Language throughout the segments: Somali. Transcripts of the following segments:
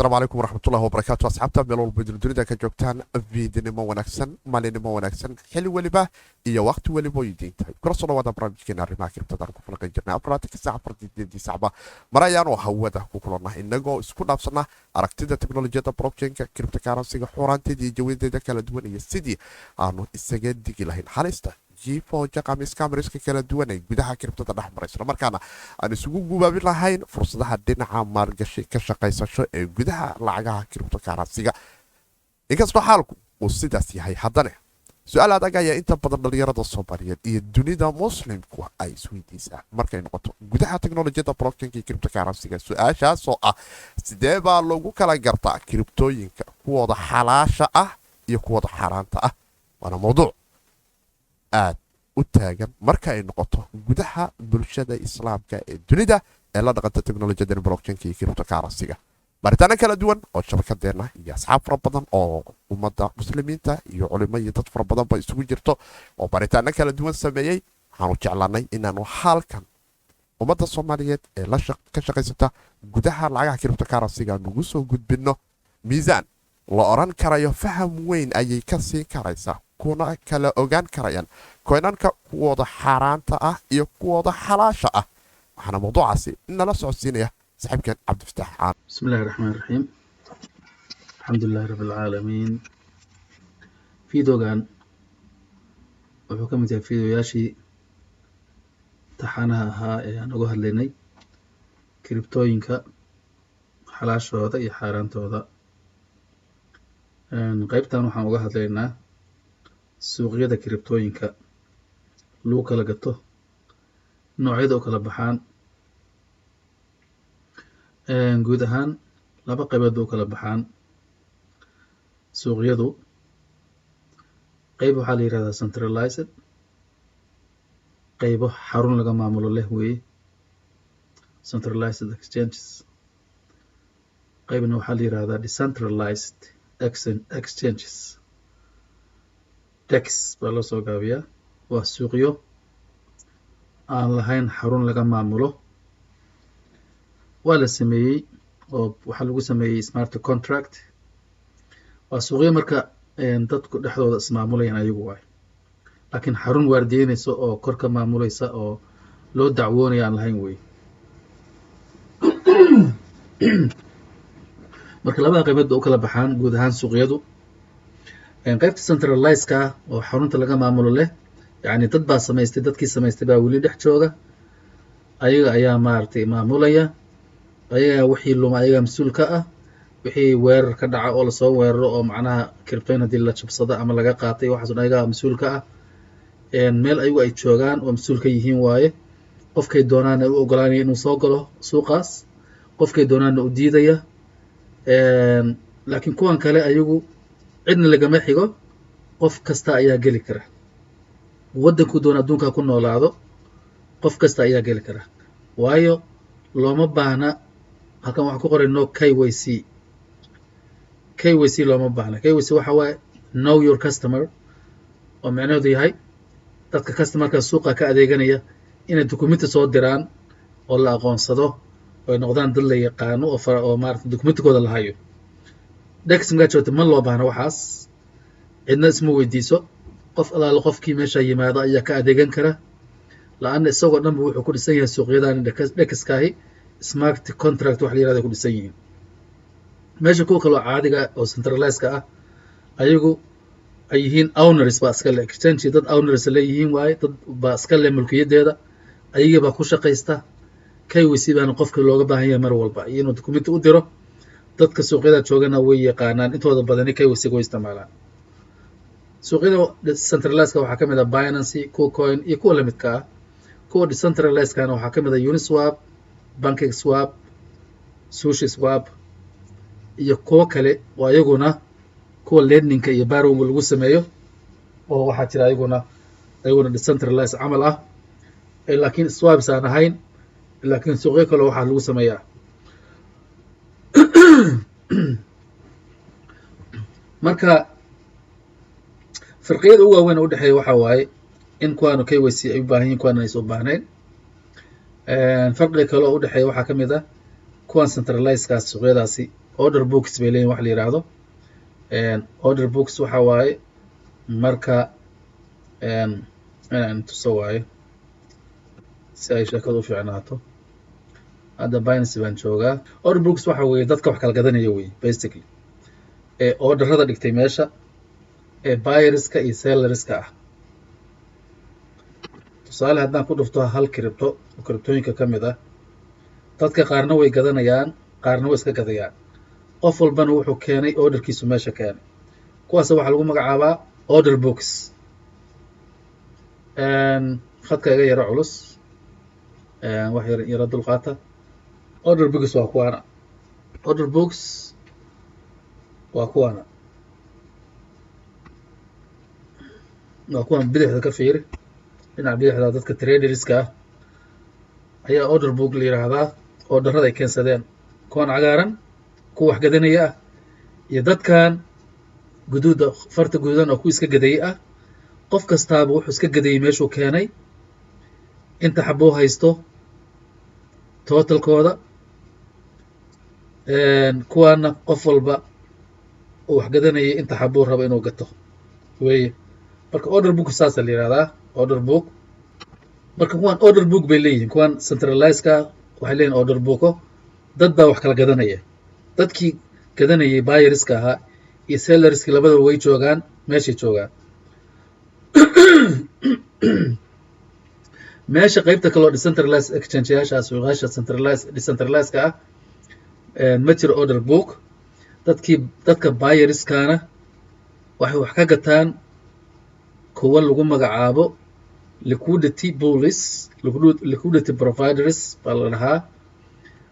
Asalaamu calaykum waraxmatullahi wabarakaatu, asxaabta meel walba dunida ka joogtaan. Fiidnimo wanaagsan, maalinimo wanaagsan, xili weliba iyo waqti weliba oo idiin tahay. Kula soo dhawaada barnaamijkeena arrimaha crypto-da aan ku falaqan jirnay 4-ka saac, 4-8-dii sacba mar ayaanu hawada ku kulannaa, inagoo isku dhaafsana aragtida teknolojiyadda blockchain-ka, cryptocurrency-ga, xuraanteeda iyo jawadeeda kala duwan, iyo sidii aanu isaga digi lahayn halista jiifo jaqam scammers-ka kala duwan ee gudaha crypto-da dhex maray, isla markaana aan isugu gubaabin lahayn fursadaha dhinaca maalgashi ka shaqaysasho ee gudaha lacagaha cryptocurrency-ga. Inkastoo xaalku uu sidaas yahay, haddana su-aal adag ayaa inta badan dhalinyarada Soomaaliyeed iyo dunida Muslimku ay isweydiisaa markay noqoto gudaha teknolojiyadda blockchain-ka iyo cryptocurrency-ga. Su-aashaasoo ah: sidee baa lagu kala gartaa crypto-yinka kuwooda xalaasha ah iyo kuwooda xaaraanta ah? Waana mowduuc aad u taagan marka ay noqoto gudaha bulshada Islaamka ee dunida ee la dhaqanta teknolojiyadan blockchain-ka iyo cryptocurrency-ga. Baaritaano kala duwan oo shabakadeenna iyo asxaab fara badan oo ummadda Muslimiinta iyo culimo iyo dad fara badanba isugu jirto oo baaritaano kala duwan sameeyey, waxaanu jeclaanay inaanu halkan ummadda Soomaaliyeed ee ka shaqaysata gudaha lacagaha cryptocurrency-ga nugu soo gudbinno miisaan la oran karayo faham weyn ayay ka siin karaysaa, kuna kala ogaan karayaan coin-anka kuwooda xaaraanta ah iyo kuwooda xalaasha ah. Waxaana mawduucaasi nala socodsiinaya saaxiibkeen Cabdifataax Caan. بسم الله الرحمن الرحيم، الحمد لله رب العالمين. Fiidogan wuxuu ka mid yahay fiidoyaashii taxanaha ahaa ee aan uga hadlaynay crypto-yinka xalaashooda iyo xaaraantooda. Qeybtan waxaan uga hadlaynaa suuqyada crypto-yinka lagu kala gato, noocyada u kala baxaan. Guud ahaan laba qaybood ba u kala baxaan suuqyadu. Qeyb waxaa la yihahdaa centralized, qeybo xarun laga maamulo leh weeye, centralized exchanges. Qeybna waxaa la yihahdaa decentralized exchanges, DEX baa loo soo gaabiyaa. Waa suuqyo aan lahayn xarun laga maamulo. Waa la sameeyey oo waxaa lagu sameeyey smart contract. Waa suuqyo marka dadku dhexdooda ismaamulayaan ayagu waay, laakiin xarun waardiyeynaysa oo kor ka maamulaysa oo loo dacwoonaya aan lahayn wey. Marka labada qaybood ba u kala baxaan guud ahaan suuqyadu. Qaybta centralized-ka oo xarunta laga maamulo leh, yacni dad baa samaystay, dadkii samaystay baa weli dhex jooga, ayaga ayaa maaragtay maamulaya. Ayagaa wixii luma ayagaa mas-uul ka ah. Wixii weerar ka dhaca oo lasoo weeraro oo macnaha crypto-yin haddii la jabsado ama laga qaatay, waxaas dhan ayagaa mas-uul ka ah. Meel ayagu ay joogaan oo mas-uul ka yihiin waaye. Qofkay doonaana u ogolaanaya inuu soo galo suuqaas, qofkay doonaana u diidaya. Laakiin kuwan kale ayagu cidna lagama xigo, qof kasta ayaa geli kara. Waddankuu doona adduunka ku noolaado, qof kasta ayaa geli kara, waayo looma baahna. Halkan waxaan ku qoray no KYC. KYC looma baahna. KYC waxa waaye know your customer, oo micnaheedu yahay dadka customer-ka suuqa ka adeeganaya inay documenti soo diraan oo la aqoonsado oo ay noqdaan dad la yaqaano oo fara oo maarata documentikooda la hayo. DEX markaad joogto ma loo baahna waxaas, cidna isma weydiiso. Qof alaale qofkii meesha yimaado ayaa ka adeegan kara, la-anna isagoo dhanba wuxuu ku dhisan yahay suuqyadan DEX-kaahi smart contract wax la yirahdo ku dhisan yihiin. Meesha kuwa kaloo caadiga oo centralized-ka ah ayagu ay yihiin owners baa iska le exchange, dad owners leeyihiin waaye, dad baa iska le mulkiyadeeda, ayagii baa ku shaqaysta. KYC baana qofka looga baahan yahay mar walba iyo inuu documenti u diro. Dadka suuqyada joogana way yaqaanaan, intooda badani KYC way isticmaalaan. Suuqyada centralized-ka waxaa ka mid ah Binance, KuCoin iyo kuwa lamidka ah. Kuwa decentralized-kana waxaa ka mid ah Uniswap, PancakeSwap, SushiSwap iyo kuwo kale oo ayaguna kuwa lending-ka iyo borrowing lagu sameeyo oo waxaa jira ayaguna decentralized camal ah, laakiin swaps aan ahayn, laakiin suuqyo kale waxaa lagu sameeyaa. Marka farqiyada ugu waaweyn oo udhexeeya waxaa waaye in kuwaanu KYC ay u baahan yihin, kuwaana aysan u baahnayn. Farqiga kale oo udhexeeya waxaa ka mid ah kuwan centralized-kaas, suuqyadaasi Order books bay leeyihin wax la yidhaahdo. Order books waxa waaye, marka inaan tuso waayo si ay sheekadu u fiicnaato. Hadda Binance baan joogaa. Order books waxa weeye dadka wax kala gadanaya wey, basically, ee orderada dhigtay meesha, ee buyerska iyo sellerska ah. Tusaale, haddaan ku dhufto hal crypto oo cryptooyinka ka mid ah, dadka qaarna way gadanayaan, qaarna way iska gadayaan. Qof walbana wuxuu keenay orderkiisu meesha keenay. Kuwaas waxaa lagu magacaabaa order books. Khadka iga yaro culus, wax yar yaro dulqaata. Order books waa kuwaana. Order books waa kuwaana, waa kuwan. Bidixda ka fiiri, dhinaca bidixda, dadka traderska ah ayaa order book la yidhaahdaa. Orderada ay keensadeen, kuwan cagaaran, kuwa wax gadanaya ah, iyo dadkan guduuda, farta guduudan, oo kuwa iska gadayay ah. Qof kastaaba wuxuu iska gadayay meeshuu keenay, inta xabuu haysto, totalkooda. Kuwaana qof walba uu wax gadanayay inta xabuu rabo inuu gato weeye. Marka order book saasa la yihahdaa, order book. Marka kuwan order book bay leeyihiin. Kuwan centralizeka waxay leeyihin order booko. Dad baa wax kala gadanaya. Dadkii gadanayay, buyerska ahaa iyo sellerski, labadaba way joogaan, meeshay joogaan. Meesha qeybta kaloo decentralized exchangeyaasha, suuqyaasha centralized, decentralized-ka ah, ma jiro order book. Dadka buyerskana waxay wax ka gataan kuwa lagu magacaabo liquidity pools, liquidity providers baa la dhahaa,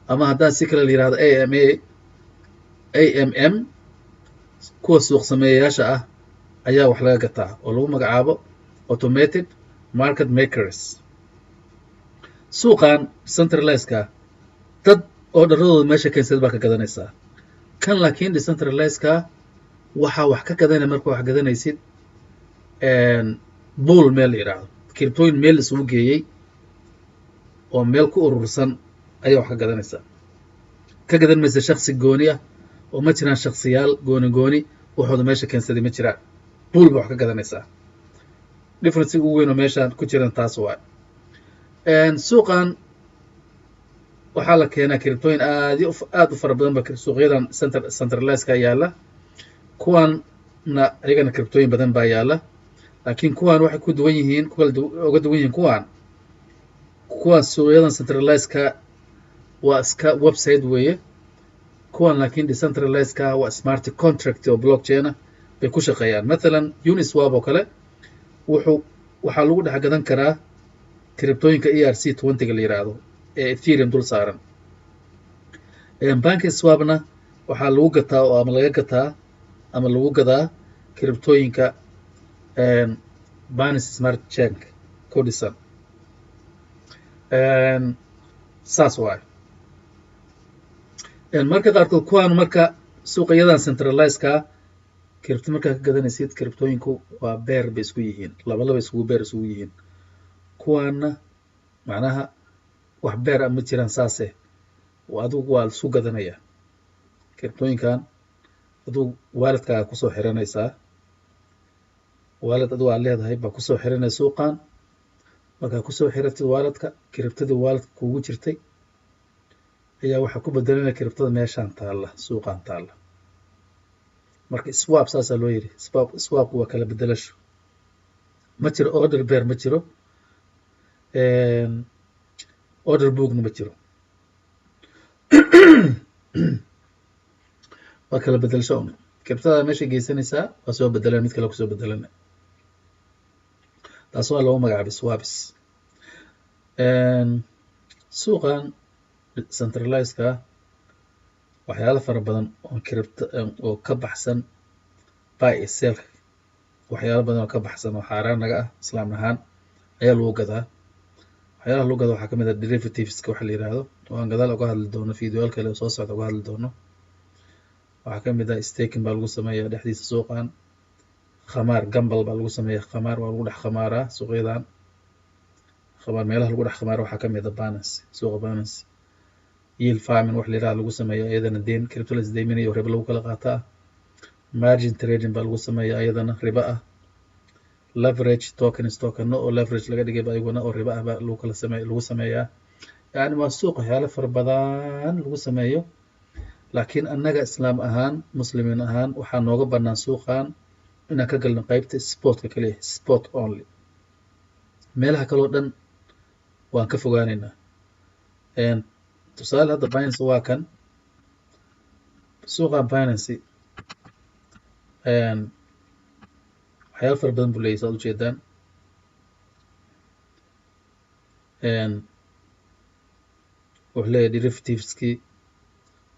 ama haddaan si kale la yihahdo AMA, AMM. Kuwa suuq sameeyayaasha ah ayaa wax laga gataa, oo lagu magacaabo automated market makers. Suuqan centralizeka dad orderadooda meesha keensad baa ka gadanaysaa. Kan laakiin decentralizeka waxaa wax ka gadanaya, marka wax gadanaysid, pool meel la yidhaahdo, cryptooyin meel isugu geeyey oo meel ku urursan ayaa wax ka gadanaysaa. Ka gadan maysa shaksi gooni ah, oo ma jiraan shaksiyaal gooni gooni waxooda meesha keensaday, ma jiraan. Pool ba wax ka gadanaysaa. Difference ugu weyn oo meeshaan ku jiran taas waay. Suuqan waxaa la keenaa cryptooyin aad aad u fara badan ba suuqyadan centralizeka yaalla. Kuwanna ayagana cryptooyin badan baa yaalla, laakiin kuwan waxay ku duwan yihiin, ku kala uga duwan yihiin kuwan suuqyadan centralizeka waa iska website weeye. Kuwan laakiin decentralizeka waa smart contract oo blockchain ah bay ku shaqeeyaan. Mathalan, Uniswap oo kale waxaa lagu dhex gadan karaa cryptooyinka ERC-20-ga la yidhaahdo ee Ethereum dul saaran. PancakeSwapna waxaa lagu gataa oo ama laga gataa ama lagu gadaa cryptooyinka Binance Smart Chain ku dhisan. Saas waay. Marka qaarkood kuwaan, marka suuqyadan centralizeka crypto markaa ka gadanaysid, cryptooyinku waa pair bay isku yihiin, laba laba iskugu pair isugu yihiin. Kuwaana macnaha wax pair a ma jiraan, saase adigu waa isku gadanaya cryptooyinkan. Adigu walletkaaga kusoo xiranaysaa, wallet adigu aad leedahay baa kusoo xiranaya suuqan. Markaa kusoo xiratid walletka, cryptadii walletka kugu jirtay ayaa waxaa ku bedelanaya cryptada meeshaan taalla, suuqan taalla. Marka swap saasaa loo yidhi. Swap, swapku waa kala bedelasho. Ma jiro order pair, ma jiro order bookna, ma jiro. Waa kala bedelasho un. Cryptada meesha geysanaysaa, waa soo bedelan, mid kale kusoo bedelana. Taas waa lagu magacaabay swaps. Suuqan centralizeka waxyaalo fara badan oo crypto oo ka baxsan buy iyo sell, waxyaalo badan oo ka baxsan oo xaaraan naga ah islaam ahaan ayaa lagu gadaa. Waxyaalaha lagu gado waxaa kamid ah derivativeska waxa la yihahdo, oo aan gadaal uga hadli doono, videoyaal kale oo soo socda uga hadli doono. Waxaa kamid ah staking baa lagu sameeyaa dhexdiisa suuqan. Khamaar, gamble baa lagu sameeya. Khamaar waa lagu dhex khamaaraa suuqyadan. Khamaar, meelaha lagu dhex khamaaro waxaa kamid ah Binance, suuqa Binance. Yield farming wax la yidhahdo lagu sameeyo iyadana, deen crypto la isdeyminayo, ribo lagu kala qaataa. Margin trading baa lagu sameeya, iyadana ribo ah. Leverage tokens, tokeno oo leverage laga dhigay ba iyaguna oo ribo ah baa lagu kala same lagu sameeyaa. Yani waa suuq waxyaalo fara badan lagu sameeyo, laakiin annaga Islaam ahaan, Muslimiin ahaan, waxaa nooga bannaan suuqan inaan ka galno qeybta spotka kaliya, spot only. Meelaha kaloo dhan waan ka fogaaneynaa. Tusaale, hadda Binance waa kan. Suuqan Binance waxyaalo fara badan buu leeyahy, saad ujeedaan. Wuxuu leeyahay derivativeski,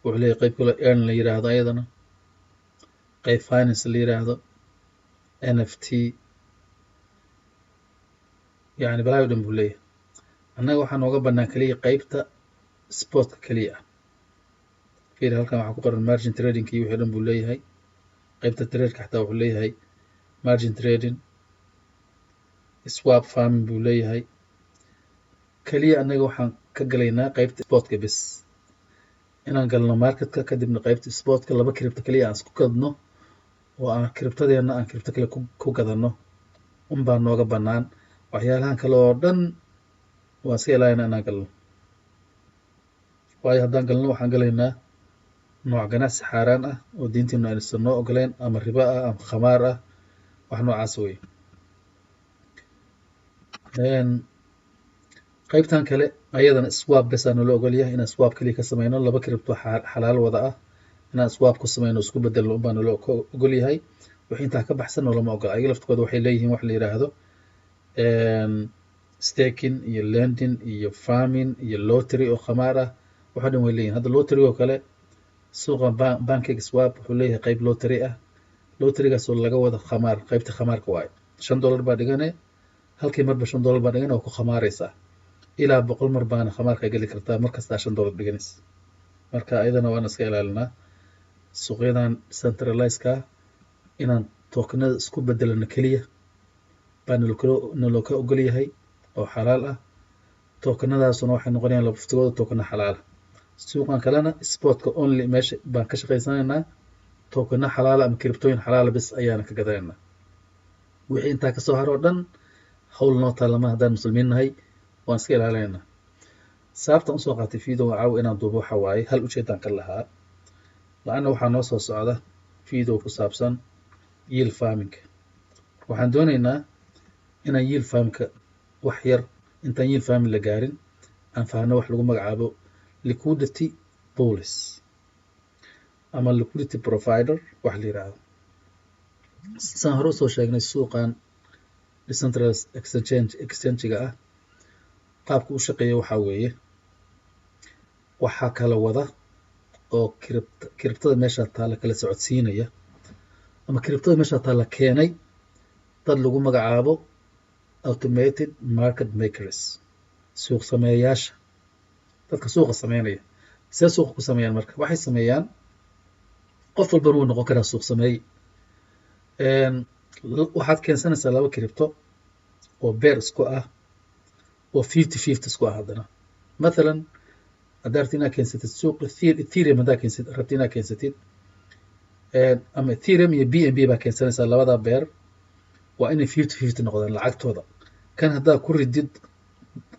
wuxuu leeyahay qeyb kaloo earn la yiraahdo, ayadana qeyb finance la yiraahdo, NFT, yani balaayo dhan buu leeyahay. Annaga waxaa nooga bannaan keliya qeybta spotka keliya ah. Fiir, halkan waxaa ku qoran margin trading iyo wixii dhan buu leeyahay. Qeybta tradeka xataa wuxuu leeyahay margin trading, swap farming buu leeyahay. Keliya annaga waxaan ka galaynaa qeybta spotka bes, inaan galno marketka, kadibna qeybta spotka laba crypto keliya aan isku gadno oo aan cryptadeena aan crypto kale ku gadano unbaa nooga bannaan. Waxyaalahan kale oo dhan waan iska ilaalina inaan galno, waayo haddaan galno waxaan galaynaa nooc ganacsi xaaraan ah oo diinteenu aysan noo ogoleen, ama ribo ah ama khamaar ah, wax noocaas wey. Qaybtan kale ayadana swap bes aa noola ogol yahay, inaan swap keliya ka sameyno laba crypto xalaal wada ah, inaan swap ku sameyno, isku bedelno unbaa noola ogol yahay. Wixii intaa ka baxsan noolama ogola. Ayaga laftigooda waxay leeyihiin wax la yidhaahdo staking iyo lending iyo farming iyo lottery oo khamaar ah. Waxa dhan way leeyihin. Hadda lottery oo kale, suuqa Pancake Swap wuxuu leeyahay qayb lottery ah, lotterygaas oo laga wada khamaar. Qaybta khamaarka waaye, $5 baa dhigane, halkii marba $5 baa dhigane, oo ku khamaaraysaa. Ilaa 100 mar baana khamaarka geli kartaa mar kastaa $5 dhiganaysa. Marka ayadana waan iska ilaalinaa suuqyadan centralizeka. Inaan tokenada isku bedelano keliya baa naloo ka ogol yahay oo xalaal ah. Tokenadaasuna waxay noqonayaan laftigooda tokeno xalaala. Suuqan kalena spotka only meesha baan ka shaqaysanaynaa, tokeno xalaala ama cryptooyin xalaala bis ayaana ka gadanaynaa. Wixii intaa kasoo haro o dhan hawl noo taalama haddaan Muslimiin nahay, waan iska ilaalinaynaa. Sababtan usoo qaatay video caawa inaan duubo waxa waaye hal ujeedaan ka lahaa, la-anna waxaa noo soo socda video ku saabsan yield farming. Waxaan doonaynaa inaan yield farmka wax yar, intaan yield farming la gaarin, aan fahno wax lagu magacaabo liquidity pools ama liquidity provider wax la yiraahdo. Saan hore usoo sheegnay, suuqan decentralized exchange exchange-ga ah qaabka u shaqeeya waxaa weeye, waxaa kala wada oo cryptada meesha taalla kala socodsiinaya ama cryptada meesha taalla keenay dad lagu magacaabo automated market makers, suuq sameeyayaasha, dadka suuqa sameynaya. See suuqa ku sameeyaan? Marka waxay sameeyaan, qof walbana wuu noqon karaa suuq sameeye. Waxaad keensanaysaa laba crypto oo pair isku ah oo 50-50 isku ah. Haddana mathalan haddaa rabtid inaad keensatid suuq Ethereum, haddaa keensatid, rabtid inaad keensatid ama Ethereum iyo BNB baa keensanaysaa, labada pair waa inay 50-50 noqdaan lacagtooda. Kan haddaa ku ridid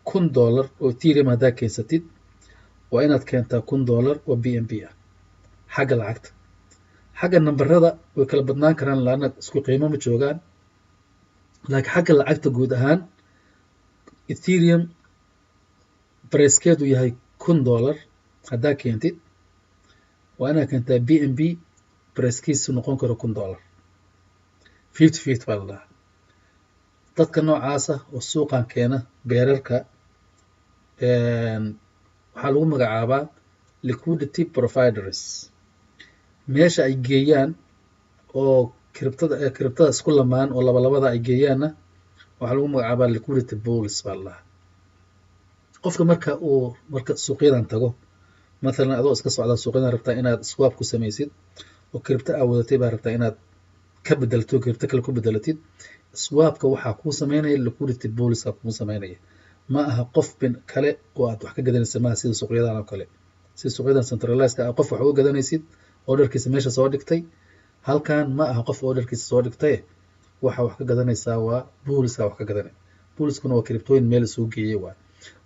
$1000 oo Ethereum haddaa keensatid, waa inaad keentaa $1000 oo BNB ah xagga lacagta. Xagga nambarada way kala badnaan karaan, laanna isku qiimo ma joogaan, laakiin xagga lacagta guud ahaan Ethereum pricekeedu yahay $1000 haddaa keentid, waa inaad keentaa BNB pricekiisu noqon karo $1000. 50-50 baa la dhahaa. Dadka noocaasa oo suuqan keena pairarka waxaa lagu magacaabaa liquidity providers. Meesha ay geeyaan oo cryptada isku lamaan oo labalabada ay geeyaanna waxaa lagu magacaabaa liquidity pools baa la dhahaa. Qofka marka uu marka suuqyadan tago, mathalan adoo iska socdaa suuqyadan, rabtaa inaad swap ku samaysid oo crypto aa wadatay baa rabtaa inaad ka bedelto, crypto kale ku bedelatid, swapka waxaa kuu sameynaya liquidity poolska kuu sameynaya. Ma aha qof bin kale oo aad wax ka gadanaysa maaha, sida suuqyadan oo kale. Si suuqyadan centralized ah qof wax uga gadanaysid, orderkiisa meesha soo dhigtay. Halkan ma aha qof orderkiisa soo dhigtay. Waxa wax ka gadanaysaa waa poolska wax ka gadanay. Poolskuna waa cryptooyin meel isugu geeyey. Waa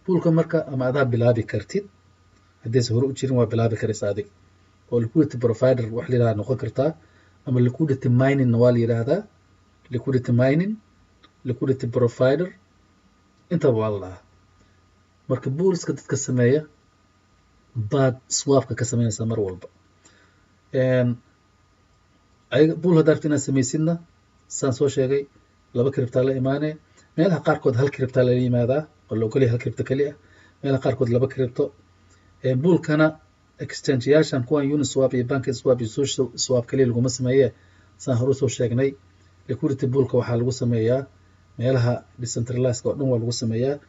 poolka marka ama adaa bilaabi kartid, haddaysa hore u jirin waa bilaabi karaysa adig oo liquidity provider wax la yidhahda noqon kartaa, ama liquidity miningna waa la yidhaahdaa. Liquidity mining, liquidity provider, intaba waa la dhahaa. Marka poolska dadka sameeya baad swapka ka sameynaysaa mar walba. Ayaga pool haddaa rabta inaad samaysidna, saan soo sheegay, laba crypto la imaanee. Meelaha qaarkood hal crypto lala yimaadaa oo la ogolyahay, hal crypto keli ah. Meelaha qaarkood laba crypto. Poolkana exchangeyaashan kuwan Uniswap iyo PancakeSwap iyo SushiSwap keliya laguma sameeye. Saan hore usoo sheegnay, liquidity poolka waxaa lagu sameeyaa meelaha decentralized oo dhan waa lagu sameeyaa,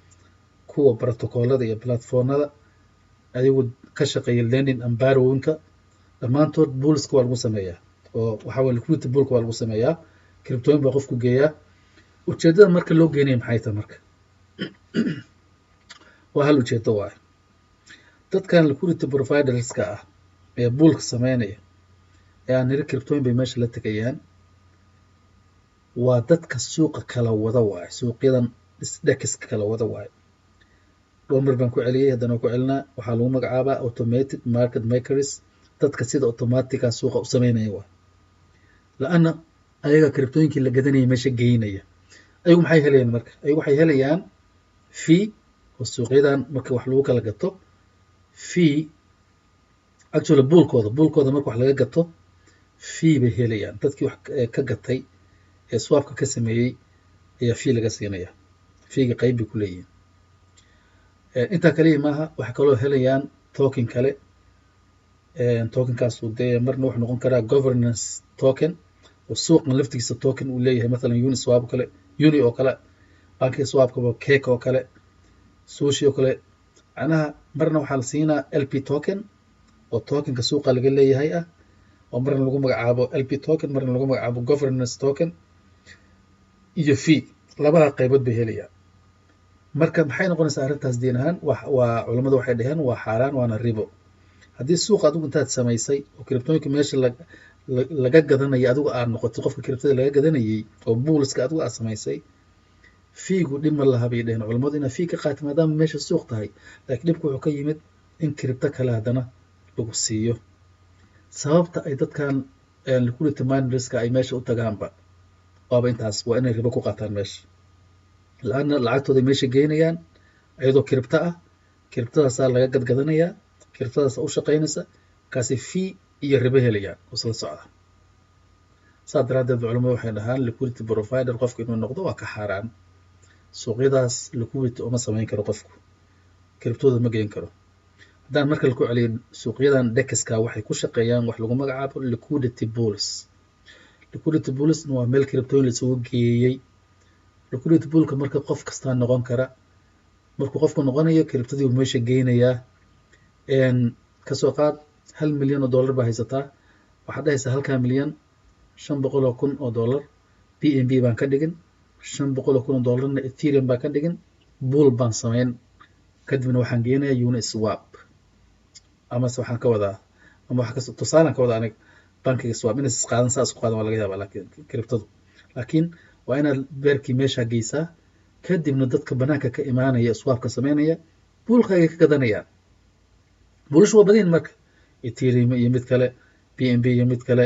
kuwa protocolada iyo platformada ayagu ka shaqeeya lending and borrowingka dhammaantood poolska waa lagu sameeyaa, oo waxaa weye liquidity poolka waa lagu sameeyaa. Cryptooyin baa qofku geeyaa. Ujeeddada marka loo geenaya maxay tahay? Marka waa hal ujeedo waayo. Dadkan liquidity providerska ah ee poolka sameynaya ee aan niri cryptooyin bay meesha la tegayaan, waa dadka suuqa kala wada waayo, suuqyadan DEXka kala wada waayo. Dhowr mar baan ku celiyey, haddana waan ku celinaa. Waxaa lagu magacaabaa automated market makers, dadka sida automatica suuqa u sameynaya waay. La-anna ayaga cryptooyinkii la gadanayay meesha geynaya. Ayagu maxay helayaan marka? Ayagu waxay helayaan fee, oo suuqyadan marka wax lagu kala gato fee, actually poolkooda marka wax laga gato fee bay helayaan. Dadkii wax ka gatay ee swapka ka sameeyey ayaa fee laga siinaya. Feega qayb bay ku leeyihiin. Intaa kaliya maaha, waxay kaloo helayaan token kale. Tokenkaasu dee marna wuxuu noqon karaa governance token, oo suuqan laftigiisa token uu leeyahay, mathalan Uniswap oo kale, Uni oo kale, PancakeSwapka, Cake oo kale, Sushi oo kale. Macnaha marna waxaa la siinaa LP token, oo tokenka suuqa laga leeyahay ah, oo marna lagu magacaabo LP token, marna lagu magacaabo governance token, iyo fee. Labada qaybood bay helayaan. Marka maxay noqonaysaa arrintaas diin ahaan? Waa culammadu waxay dhaheen waa xaaraan, waana ribo. Haddii suuqa adigu intaad samaysay oo cryptooyinka meesha laga gadanayo adigu aad noqotay qofka cryptada laga gadanayay, oo poolska adigu aad samaysay, feegu dhib ma laha bay dhaheen culammadu, inaad fee ka qaatay maadaama meesha suuq tahay. Laakiin dhibku wuxuu ka yimid in crypto kale haddana lagu siiyo. Sababta ay dadkan liquidity minerska ay meesha u tagaanba waaba intaas, waa inay ribo ku qaataan meesha. La-anna lacagtooday meesha geynayaan iyadoo crypto ah, cryptadaasaa laga gadgadanayaa, cryptadaasa u shaqaynaysa, kaasi fee iyo ribo helayaan oo isla socda. Saa daraaddeed culamadu waxay dhahaan liquidity provider qofku inuu noqdo waa ka xaaraan. Suuqyadaas liquidity uma samayn karo qofku, cryptooda ma geyn karo. Haddaan marka laku celiyo, suuqyadan DEXka waxay ku shaqeeyaan wax lagu magacaabo liquidity pools. Liquidity poolsna waa meel cryptooyin la isugu geeyey. Liquidity poolka marka qof kastaa noqon kara. Markuu qofku noqonayo, cryptadii uu meesha geynayaa. Kasoo qaad $1 milyan baa haysataa. Waxaad dhahaysaa halkaa milyan $500,000 BNB baan ka dhigin, $500,000na Ethereum baan ka dhigin, pool baan samayn, kadibna waxaan geenayaa Uniswap, amase waxaan ka wadaa, ama waxa kas tusaalaan ka wadaa aniga PancakeSwap. Inay is qaadan, saa isku qaadan waa laga yaabaa, laakiin cryptadu, laakiin waa inaad beerkii meeshaa geysaa. Kadibna dadka banaanka ka imaanaya, swapka sameynaya, poolkaagay ka gadanayaan. Poolashu waa badan yihin marka: Ethereum iyo mid kale, BNB iyo mid kale,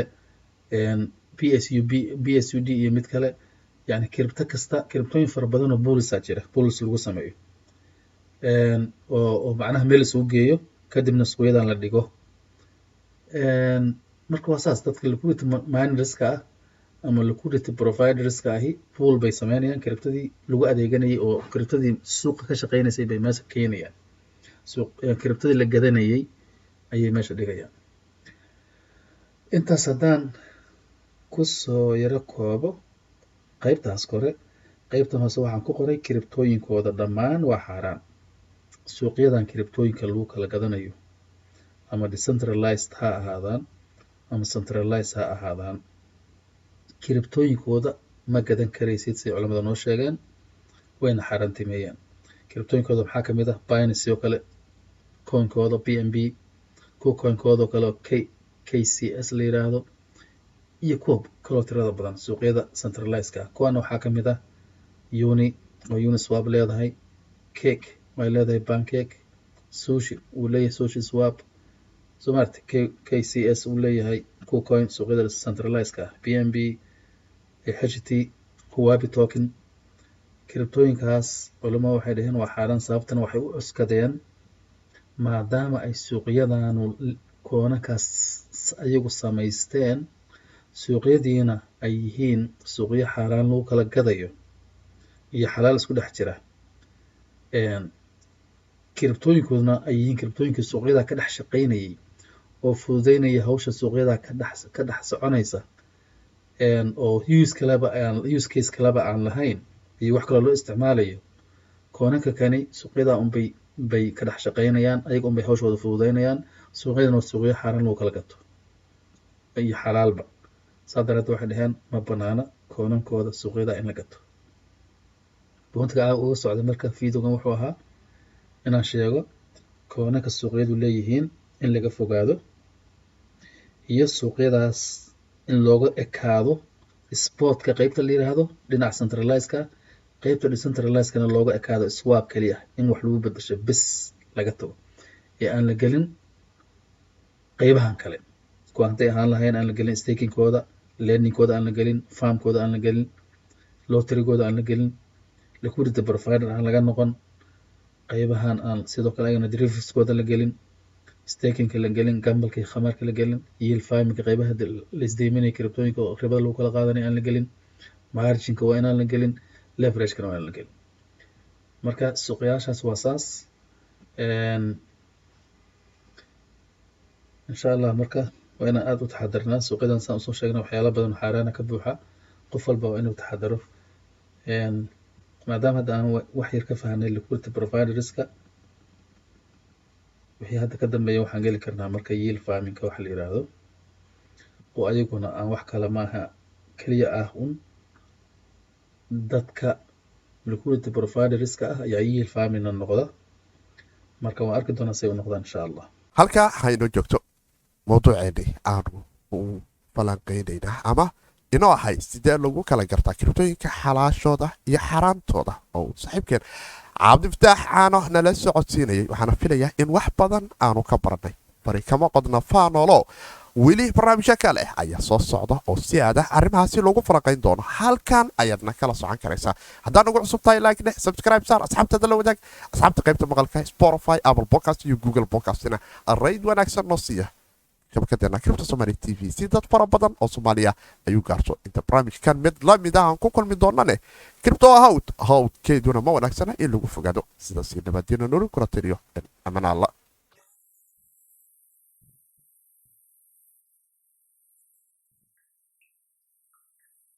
BSUB, BSUD iyo mid kale. Yani crypto kasta, cryptooyin fara badan oo poolsaa jira, pools lagu sameeyo oo macnaha meel isugu geeyo, kadibna suuqyadan la dhigo. Marka waa saas. Dadka liquidity minerska ah ama liquidity providerska ahi pool bay sameynayaan, cryptadii lagu adeeganayay oo cryptadii suuqa ka shaqeynaysay bay meesha keenayaan. Suuq cryptadii la gadanayay ayay meesha dhigayaan. Intaas haddaan kusoo yaro koobo qaybtaas kore, qaybtan hoose waxaan ku qoray cryptooyinkooda dhammaan waa xaaraan. Suuqyadan cryptooyinka lagu kala gadanayo, ama decentralized ha ahaadaan ama centralized ha ahaadaan, cryptooyinkooda ma gadan karaysid, siday culamada noo sheegeen, wayna xaaraantimeeyeen. Cryptooyinkooda maxaa kamid ah? Binance oo kale, coinkooda BNB. KuCoin-kooda oo kale oo KCS la yiraahdo iyo kuwa kaloo tirada badan, suuqyada centralized-ka ah. Kuwana waxaa ka mid ah Uni oo Uniswap leedahay, Cake ay leedahay Pancake, Sushi uu leeyahay Sushi Swap, soo maarta KCS uu leeyahay KuCoin, suuqyada centralized-ka ah, BNB, HT, Huobi token. Crypto-yinkaas culamo waxay dhaheen waa xaaraan. Sababtana waxay u cuskadeen maadaama ay suuqyadanu coin-ankaas ayagu samaysteen, suuqyadiina ay yihiin suuqyo xaaraan lagu kala gadayo iyo xalaal isku dhex jira, crypto-yinkooduna ay yihiin crypto-yinkii suuqyada ka dhex shaqaynayay oo fududeynaya hawsha suuqyada ka dhex soconaysa, oo use kaleba aan use case kaleba aan lahayn iyo wax kaloo loo isticmaalayo. Coin-anka kani suuqyada unbay bay ka dhex shaqaynayaan, ayaga unbay hawshooda fududeynayaan. Suuqyadana waa suuqyo xaaraan lagu kala gato iyo xalaalba. Saa daraadeed waxay dhaheen ma banaana coin-ankooda suuqyada in la gato. Point-iga aa uga socda marka video-gan wuxuu ahaa inaan sheego coin-anka suuqyadu leeyihiin in laga fogaado iyo suuqyadaas in looga ekaado spot-ka qeybta la yiraahdo dhinaca centralized-ka, qeybta decentralized-kana looga ekaado swap kaliya, in wax lagu bedesho bis laga tago ee aan la gelin qeybahan kale, kuwa hadday ahaan lahayn aan la gelin staking-kooda, lending-kooda aan la gelin, farm-kooda aan la gelin, lottery-gooda aan la gelin, liquidity provider aan laga noqon qeybahan, aan sidoo kale ayagana derivatives-kooda la gelin, staking-ka la gelin, gamble-ka iyo khamaarka la gelin, yield farming-ka, qeybaha la isdeyminaya, crypto-yinka oo ribada lagu kala qaadanaya aan la gelin, margin-ka waa inaan la gelin, leverage-kana waa inaan la gelin. Marka suuqyaashaas waa saas, insha Allah. Marka waa inaan aada u taxadarnaa suuqyadan. Saan usoo sheegnay, waxyaala badan xaaraana ka buuxa. Qof walba waa inuu taxadaro. Maadaama hadda aan wax yar ka fahnay liquidity providers-ka, wixii hadda ka dambeeya waxaan geli karnaa marka yield farming-ka waxa la yiraahdo, oo ayaguna aan wax kale maaha, keliya ah un dadka liquidity providers-ka ah ayaa yield farming-na noqda. Marka waan arki doonaa say u noqdaan, insha Allah. Halkaa haynoo joogto mawduuceennii aanu u falanqeynaynaa ama inoo ahay sidee lagu kala gartaa crypto-yinka xalaashooda iyo xaaraantooda, oo saaxiibkeen Cabdifataax Caano nala socodsiinayay. Waxaana filayaa in wax badan aanu ka baranay. Bari kama qodna faanolo, weli barnaamijyo kale ayaa soo socda oo si aada arrimahaasi loogu falanqayn doono. Halkan ayaadna kala socon karaysaa. Haddaan ugu cusub tahay, like dheh, subscribe saar, asxaabtada la wadaag. Asxaabta qaybta maqalka Spotify, Apple Podcast iyo Google Podcast-ina rate wanaagsan noo siiya shabakadeena Crypto Somali TV si dad fara badan oo Soomaaliya ayuu gaarto. Inta barnaamijkan mid la mid ah aan ku kulmi doonane, crypto hawd hawdkeeduna ma wanaagsana in lagu fogaado. Sidaas nabadiina nolol kula tiriyo. Aman Alla.